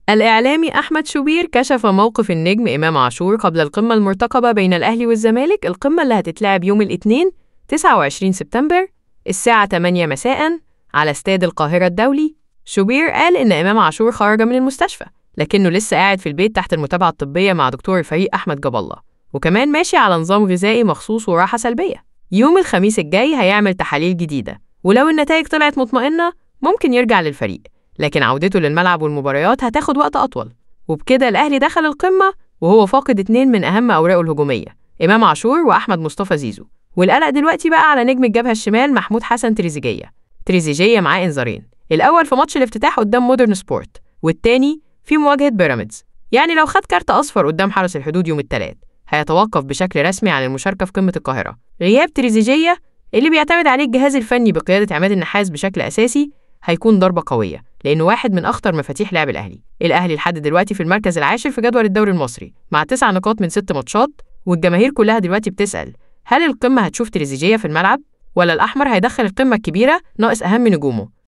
الإعلامي أحمد شوبير كشف موقف النجم إمام عاشور قبل القمة المرتقبة بين الأهلي والزمالك، القمة اللي هتتلعب يوم الاثنين 29 سبتمبر الساعة 8 مساء على استاد القاهرة الدولي. شوبير قال إن إمام عاشور خرج من المستشفى، لكنه لسه قاعد في البيت تحت المتابعة الطبية مع دكتور الفريق أحمد جاب الله، وكمان ماشي على نظام غذائي مخصوص وراحة سلبية. يوم الخميس الجاي هيعمل تحاليل جديدة، ولو النتائج طلعت مطمئنة ممكن يرجع للفريق، لكن عودته للملعب والمباريات هتاخد وقت أطول. وبكده الأهلي دخل القمة وهو فاقد 2 من أهم أوراقه الهجومية، إمام عاشور وأحمد مصطفى زيزو. والقلق دلوقتي بقى على نجم الجبهة الشمال محمود حسن تريزيجيه. تريزيجيه معاه إنذارين، الأول في ماتش الافتتاح قدام مودرن سبورت، والتاني في مواجهة بيراميدز. يعني لو خد كارت أصفر قدام حرس الحدود يوم الثلاث هيتوقف بشكل رسمي عن المشاركة في قمة القاهرة. غياب تريزيجيه اللي بيعتمد عليه الجهاز الفني بقيادة عماد النحاس بشكل أساسي هيكون ضربة قوية، لأنه واحد من أخطر مفاتيح لعب الأهلي. الأهلي لحد دلوقتي في المركز العاشر في جدول الدوري المصري مع 9 نقاط من 6 ماتشات، والجماهير كلها دلوقتي بتسأل هل القمة هتشوف تريزيجيه في الملعب ولا الأحمر هيدخل القمة الكبيرة ناقص أهم نجومه؟